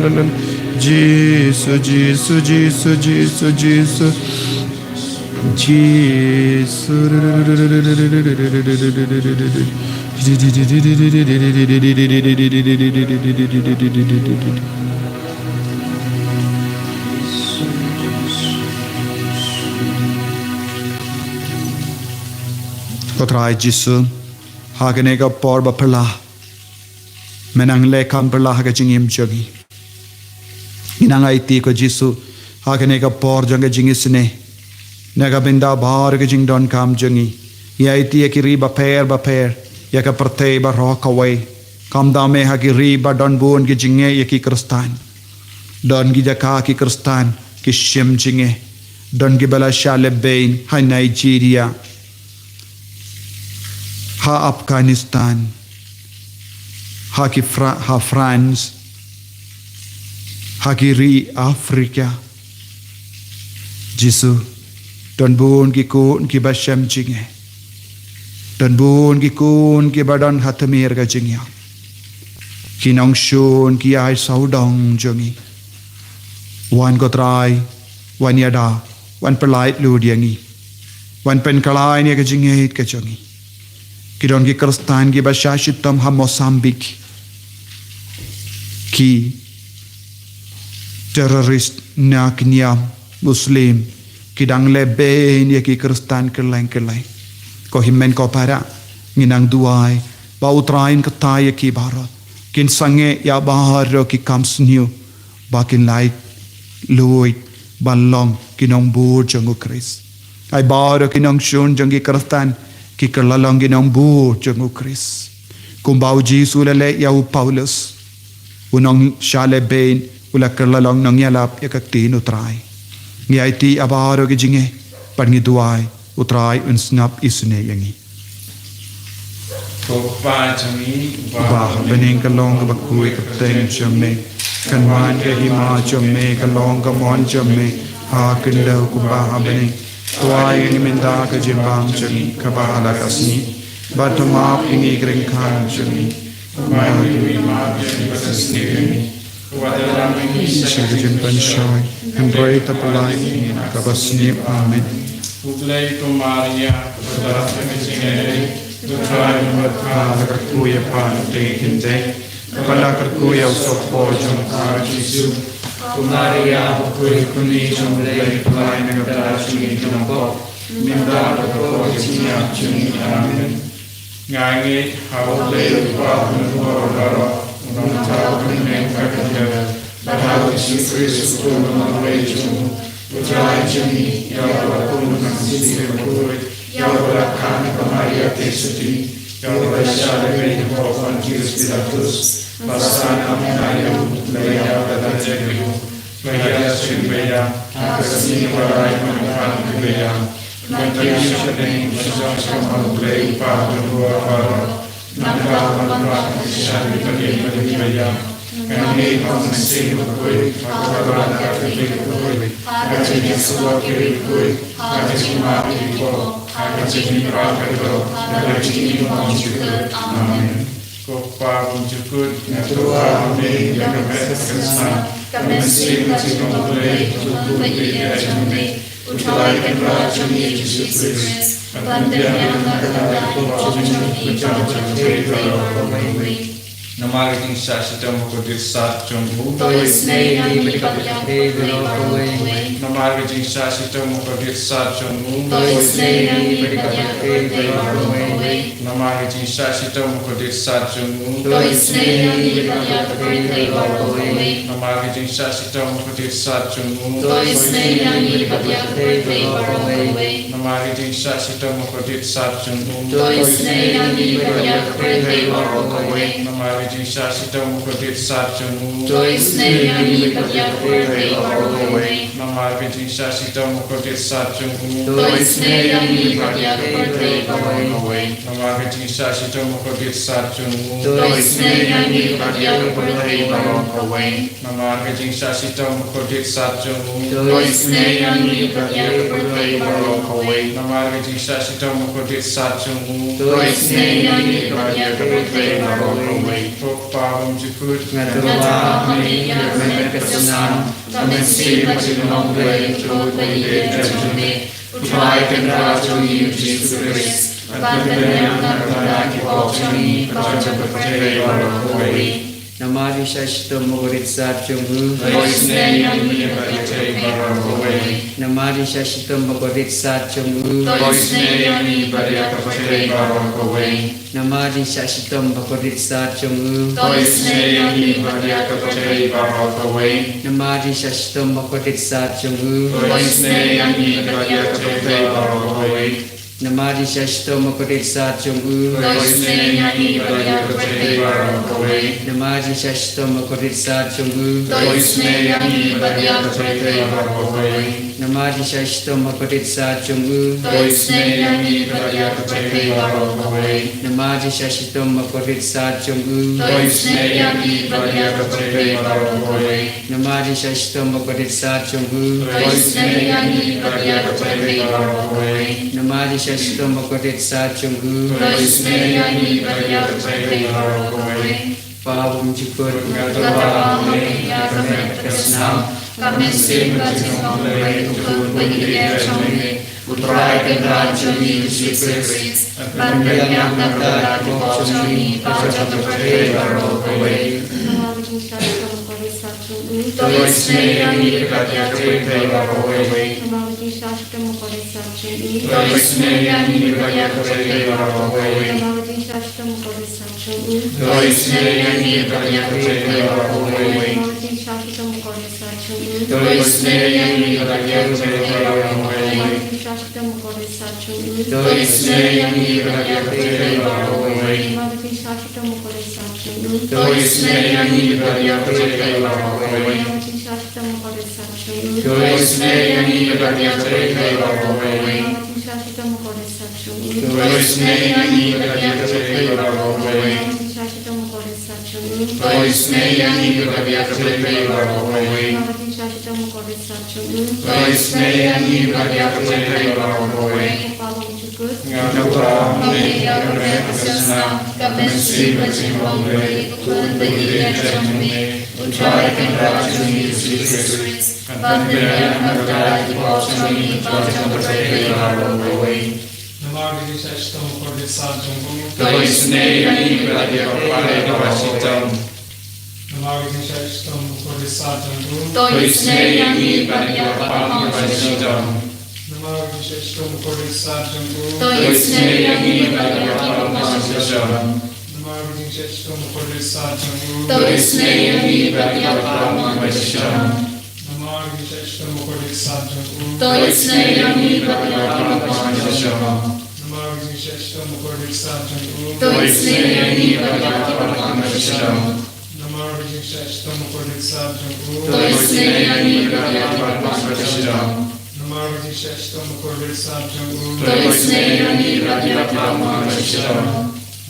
Jisu, Jisu, Jisu, Jisu, Jisu. Jisu. Ko Trai Jisu, ha kane ka por baphylla, me nang leh kam phylla ha ka jingim jong ngi. Ngi nang aiti ko Jisu, ha kane ka por jong ka jingisynei, na ka bynta baroh ka jingdonkam jong ngi. Ngi aiti ïa ki ri bapher bapher, ïa ka pyrthei baroh kawei. Kumta me ha ki ri ba don bun ki jingeh ïa ki Khristan. Don ki jaka ki Khristan ki shim jingeh. Don kiba la shah lehbeiñ ha Nigeria, ha Afghanistan, ha ki Fra-, ha France, ha ki ri Africa. Jisu, don bun ki khun kiba shim jingeh. Don bun ki khun kiba don ha tmier ka jingïap. Ki nongshun ki ai sawdong jong ngi. Wan ko Trai, wan ïada, wan pyllait lut ïa ngi. Wan pynkylla ïa ka jingngeit ka jong ngi. Ki don ki Khristan kiba shah shitom ha Mozambique. Ki terrorist na ki niam Muslim ki dang lehbeiñ ïa ki Khristan kylleng kylleng. Ko hynmen ko para, ngi nang duwai ba U Trai un kyrteng ïa ki baroh, kin sangeh ïa baroh ki kam sniew, ba kin lait luid ban long ki nongbud jong U Khrist. Ai baroh ki nongshun jong ki Khristan ki kylla long ki nongbud jong U Khrist. Kumba U Jisu u la leh ïa u Paulus, u nongshah lehbeiñ, u la kylla long nongïalap ïa ka ktien U Trai. Ngi aiti ïa baroh ki jingeh, bad ngi duwai U Trai un sngap isynei ïa ngi. Ko Kpa jong ngi, Uba ha bneng, ka long kaba khuid ka kyrteng jong me. Kan wan ka hima jong me, ka long ka mon jong me ha khyndew kumba ha bneng. To ai ïa ngi mynta ka jingbam jong ngi kaba ha la ka sngi. Bad to map ïa ngi ki ryngkat jong ngi, kumba ngi map ïa kiba sniew ïa ngi. Wat ïalam ïa ngi sha ka jingpynshoi, hynrei to pyllait ïa ngi na kaba sniew. Amen. Khublei ko Maria, kaba don ka jingïadei, U Trai u don bad pha, la kyrkhu ïa pha na ki khyndai, bad la kyrkhu ïa u sohpoi jong pha Jisu. Ko Maria, bakhuid, kmie jong U Blei, pynlait na ka bynta jong ngi ki nongpop, mynta bad ha ka por ka jingïap jong ngi. Amen. Nga ngeit ha U Blei U Kpa Uba Mynsiem Bakhuid, U Nongthaw, U Nongpynim ka dei, bad ha U Jisu Khrist U Khun U Blei jong ngi, U Trai jong ngi, ïa uba la kum ha ka mynsiem bakhuid, ïa uba la kha na ka Maria Theisotti, ïa uba la shah lehbeiñ ha u Pontius Pilatus, bad la san ap na u, la ïap bad la jah ïa u, la ïaid sha ki baïap, ha ka sngi ba lai ban wan ïa ki baïap, ban ïaid sha ka bneng ban shong sha ka hynmen U Blei U Kpa Uba Mynsiem Bakhuid. Namar ba U Kpa u shah lehbeiñ bad ki baïap, nga ngeit ha U Mynsiem Bakhuid, ha ka Trinity bakhuid, ha ka jingïasyllok bakhuid, ha ka jingmap ïa ki pop, ha ka jingim baroh kaba kordor, ha ka jingim bymjukut. Amen. Ko Kpa bymjukut, nga tyrwa ha me ïa ka met ka snam, ka mynsiem ka jong U Blei, U Khun bapli jong me, U Trai Kynrad jong ngi U Jisu Khrist, ban pynbiang ïa ka bynta ki pop jong ngi, ha ka bynta jong U Blei baroh kawei. Namar ka jingshah shitom bakordit sad jong u, to isynei ïa ngi bad ïa ka pyrthei baroh kawei. Namar ka jingshah shitom bakordit sad jong u, to isynei ïa ngi bad ïa ka pyrthei baroh kawei. Namar ka jingshah shitom bakordit sad jong u, to isynei ïa ngi bad ïa ka pyrthei baroh kawei. Namar ka jingshah shitom bakordit sad jong u, to isynei ïa ngi bad ïa ka pyrthei baroh kawei. Namar ka jingshah shitom bakordit sad jong u, to isynei ïa ngi bad ïa ka pyrthei baroh kawei. Namar ka jingshah shitom bakordit sad jong u, to isynei ïa ngi bad ïa ka pyrthei baroh kawei. Namar ka jingshah shitom bakordit sad jong u, to isynei ïa ngi bad ïa ka pyrthei baroh kawei. Namar ka jingshah shitom bakordit sad jong u, to isynei ïa ngi bad ïa ka pyrthei baroh kawei. Namar ka jingshah shitom bakordit sad jong u, to isynei ïa ngi bad ïa ka pyrthei baroh kawei. Namar ka jingshah shitom bakordit sad jong u, to isynei ïa ngi bad ïa ka pyrthei baroh kawei. Ko Kpa bymjukut, nga tyrwa ha me ïa ka met ka snam, ka mynsiem ka jong U Blei, U Khun bapli jong me, U Trai Kynrad jong ngi U Jisu Khrist, ban pynbiang ïa ka bynta ki pop jong ngi, bad jong ka pyrthei baroh kawei. Namar ka jingshah shitom bakordit sad jong u, to isynei ïa ngi bad ïa ka pyrthei baroh kawei. Namar ka jingshah shitom bakordit sad jong u, to isynei ïa ngi bad ïa ka pyrthei baroh kawei. Namar ka jingshah shitom bakordit sad jong u, to isynei ïa ngi bad ïa ka pyrthei baroh kawei. Namar ka jingshah shitom bakordit sad jong u, to isynei ïa ngi bad ïa ka pyrthei baroh kawei. Namar ka jingshah shitom bakordit sad jong u, to isynei ïa ngi bad ïa ka pyrthei baroh kawei. Namar ka jingshah shitom bakordit sad jong u, to isynei ïa ngi bad ïa ka pyrthei baroh kawei. Namar ka jingshah shitom bakordit sad jong u, to isynei ïa ngi bad ïa ka pyrthei baroh kawei. Namar ka jingshah shitom bakordit sad jong u, to isynei ïa ngi bad ïa ka pyrthei baroh kawei. Namar ka jingshah shitom bakordit sad jong u, to isynei ïa ngi bad ïa ka pyrthei baroh kawei. Namar ka jingshah shitom bakordit sad jong u, to isynei ïa ngi bad ïa ka pyrthei baroh kawei. Kpa bymjukut, nga tyrwa ha me ïa ka met ka snam, ka mynsiem ka jong U Blei, U Khun bapli jong me, U Trai Kynrad jong ngi U Jisu Khrist, ban pynbiang ïa ka bynta ki pop jong ngi, bad jong ka pyrthei baroh kawei. Namar ka jingshah shitom bakordit sad jong u, to isynei ïa ngi bad ïa ka pyrthei baroh kawei. Namar ka jingshah shitom bakordit sad jong u, to isynei ïa ngi bad ïa ka pyrthei baroh kawei. Namar ka jingshah shitom bakordit sad jong u, to isynei ïa ngi bad ïa ka pyrthei baroh kawei. Namar ka jingshah shitom bakordit sad jong u, to isynei ïa ngi bad ïa ka pyrthei baroh kawei. Namar ka jingshah shitom bakordit sad jong u, to isynei ïa ngi bad ïa ka pyrthei baroh kawei. Namar ka jingshah shitom bakordit sad jong u, to isynei ïa ngi bad ïa ka pyrthei baroh kawei. Namar ka jingshah shitom bakordit sad jong u, to isynei ïa ngi bad ïa ka pyrthei baroh kawei. Namar ka jingshah shitom bakordit sad jong u, to isynei ïa ngi bad ïa ka pyrthei baroh kawei. Namar ka jingshah shitom bakordit sad jong u, to isynei ïa ngi bad ïa ka pyrthei baroh kawei. Namar ka jingshah shitom bakordit sad jong u, to isynei ïa ngi bad ïa ka pyrthei baroh kawei. Ko Kpa bymjukut, nga tyrwa ha me ïa ka met ka snam, ka mynsiem ka jong U Blei, U Khun bapli jong me, U Trai Kynrad jong ngi U Jisu Khrist, ban pynbiang ïa ka bynta ki pop jong ngi, bad jong ka pyrthei baroh kawei. Namar ka jingshah shitom bakordit sad jong u, to isynei ïa ngi bad ïa ka pyrthei baroh kawei. Namar ka jingshah shitom bakordit sat jong u. To isynei ïa ngi bad ïa ka pang kaba shitom. Namar ka jingshah shitom bakordit sat jong u. To isynei ïa ngi bad ïa ka pang kaba shitom. Namar ka jingshah shitom bakordit sat jong u. To isynei ïa ngi bad ïa ka pang kaba shitom. Namar ka jingshah shitom bakordit sat jong u. To isynei ïa ngi bad ïa ka pang kaba shitom. Namar ka jingshah shitom bakordit sat jong u. To isynei ïa ngi bad ïa ka pang kaba shitom. Namar ka jingshah shitom bakordit sat jong u. To isynei ïa ngi bad ïa ka pang kaba shitom. Namar ka jingshah shitom bakordit sat jong u. To isynei ïa ngi bad ïa ka pang kaba shitom.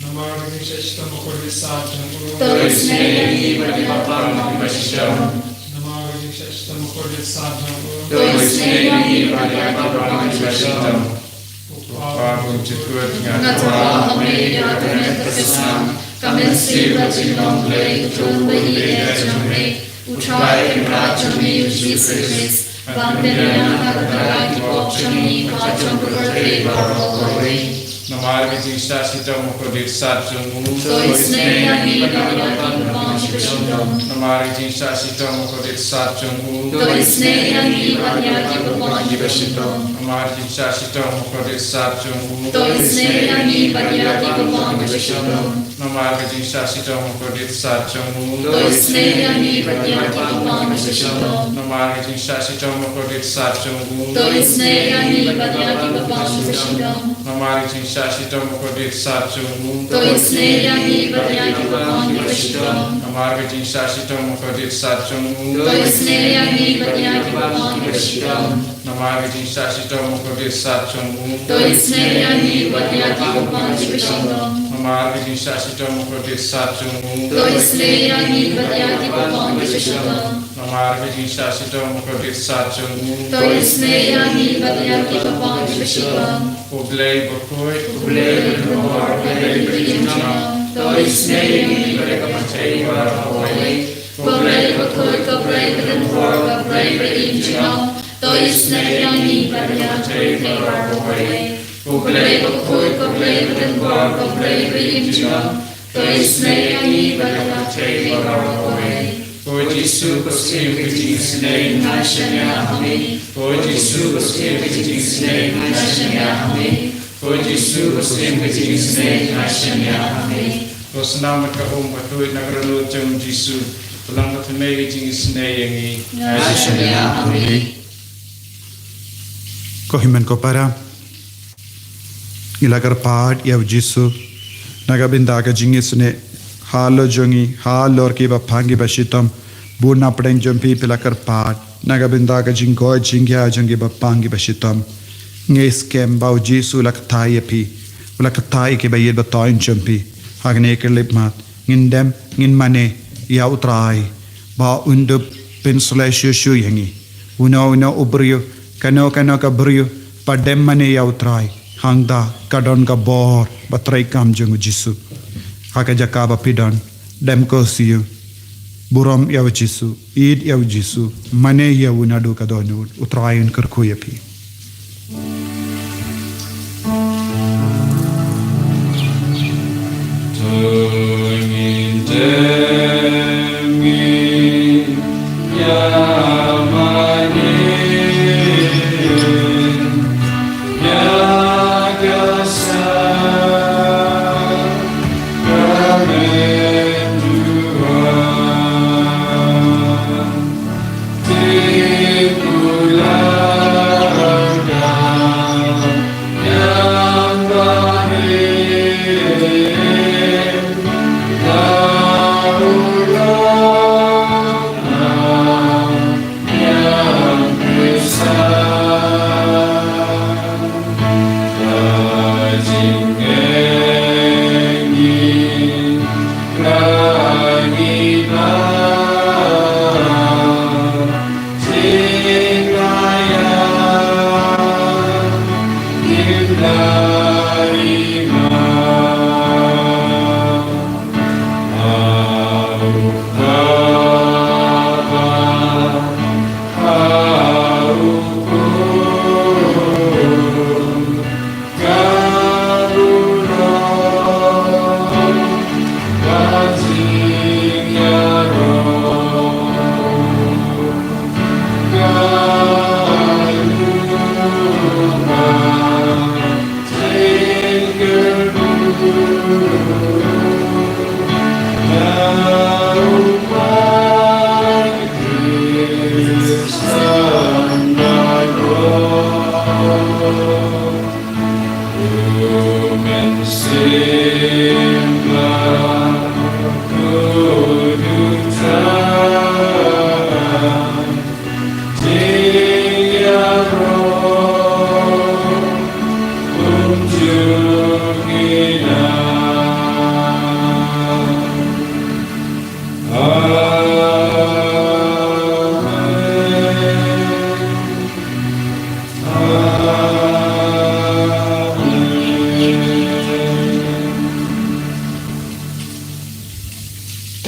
Namar ka jingshah shitom bakordit sat jong u. To isynei ïa ngi bad ïa ka pang kaba shitom. Namar ka jingshah shitom bakordit sat jong u. To isynei ïa ngi bad ïa ka pang kaba shitom. Ko Pa ba jong ka, nga tharai ha me ïa ka met ka snam, ka mynsiem bad jinglong Blei, to ba ïeit jong me, U Trai Kynrad jong ngi U Jisu Khrist, ban pynïar ïa ka jingïeit ki pop jong ngi bad jong ka pyrthei baroh kawei. Namar ka jingshah shitom bakordit sat jong u. To isynei ïa ngi bad ïa ki pop jong ngi. Namar ka jingshah shitom bakordit sat jong u. To isynei ïa ngi bad ïa ki pop jong ngi. Namar ka jingshah shitom bakordit sat jong u. To isynei ïa ngi bad ïa ki pop jong ngi. Namar ka jingshah shitom bakordit sat jong u. To isynei ïa ngi bad ïa ki pop jong ngi. Namar ka jingshah shitom bakordit sat jong u. To isynei ïa ngi bad ïa ki pop jong ngi. Namar ka jingshah shitom bakordit sat jong u. To isynei ïa ngi bad ïa ki pop jong ngi. Namar ka jingshah shitom bakordit sat jong u. To isynei ïa ngi bad ïa ki pop jong ngi. Namar ka jingshah shitom bakordit sat jong u. To isynei ïa ngi bad ïa ki pop jong ngi. Namar ka jingshah shitom bakordit sat jong u. To isynei ïa ngi bad ïa ki pop jong ngi. Namar ka jingshah shitom bakordit sat jong u. To isynei ïa ngi bad ïa ki pop jong ngi. Ko Blei bakhuid, ko Blei badonbor, ko Blei baimjynjar, to isynei ïa ngi bad ïa ka pyrthei baroh kawei. Ko Blei bakhuid, ko Blei badonbor, ko Blei baimjynjar, to isynei ïa ngi bad ïa ka pyrthei baroh kawei. Ko Blei bakhuid, ko Blei badonbor, ko Blei baimjynjar, to isynei ïa ngi bad ïa ka pyrthei baroh kawei. Ko Jisu, ko Syiem ka jingisynei, nga shaniah ha me. Ko Jisu, ko Syiem ka jingisynei, nga shaniah ha me. Ko Jisu, ko Syiem ka jingisynei, nga shaniah ha me. Ko snam bad ka um ka tuid na ka dohnud jong u Jisu, to long ka thymmei ka jingisynei ïa ngi. Nga shaniah ha me. Ko hynmen ko para, ngi la kyrpad ïa u Jisu na ka bynta ka jingisynei halor jong ngi, halor ki bapang ki bashitom. Bun na pdeng jong phi, phi la kyrpad na ka bynta ka jingkoit jingkhiah jong ki bapang ki bashitom. Ngi skhem ba u Jisu u la kthah ïa phi, u la kthah ïa ki baïeit bathaiñ jong phi. Ha kane ka khyllipmat ngin dem ngin mane ïa u Trai ba un dup pynshlei shuh shuh ïa ngi. Uno uno u briew, kano kano ka briew ba dem mane ïa u Trai, hangta ka don ka bor ba treikam jong u Jisu. Ha ka jaka ba phi don, dem ko sha u, burom ïa u Jisu, ïeit ïa u Jisu, mane ïa u naduh ka dohnud. U Trai un kyrkhu ïa phi.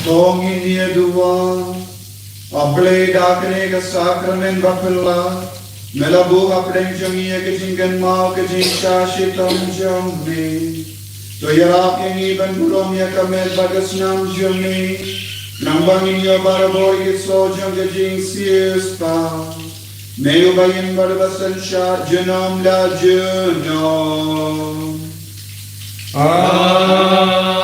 To ngin ïa duwai. A Blei, da kane ka sakramen ba phylla, me la buh hapdeng jong ngi ïa ka jingkynmaw ka jingshah shitom jong me. To ïarap ïa ngi ban burom ïa ka met bad ka snam jong me, khnang ba ngin ïoh barabor ïa ka soh jong ka jingsiewspah. Me uba im bad uba synshar junom la junom. Amen.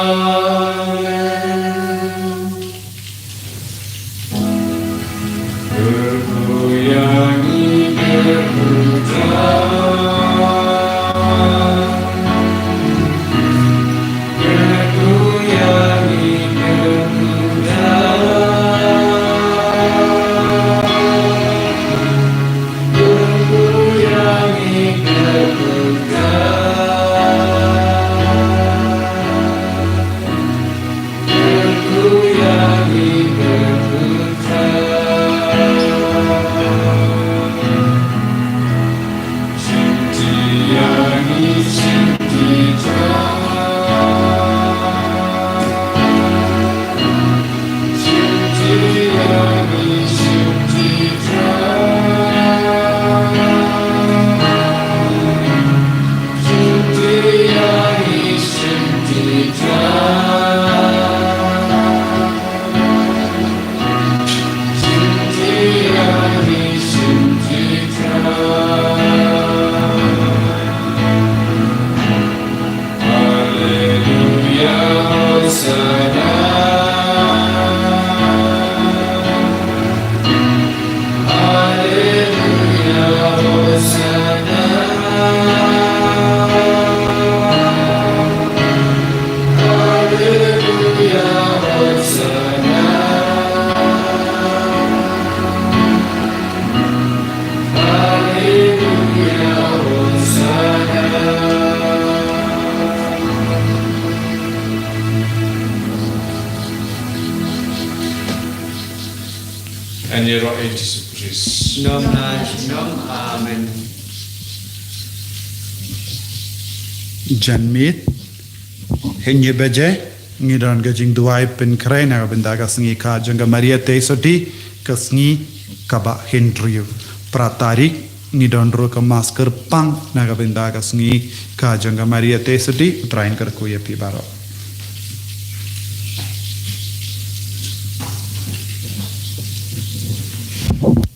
Ngan ïaroh ïa Jisu Khrist. Nom na nom. Amen. Janmiet, hynñiew baje, ngi don ka jingduwai pynkhreh na ka bynta ka sngi ka jong ka Maria Theisotti, ka sngi kaba hynriew. Phra tarik, ngi don ruh ka mass kyrpang na ka bynta ka sngi ka jong ka Maria Theisotti. U Trai un kyrkhu ïa phi baroh.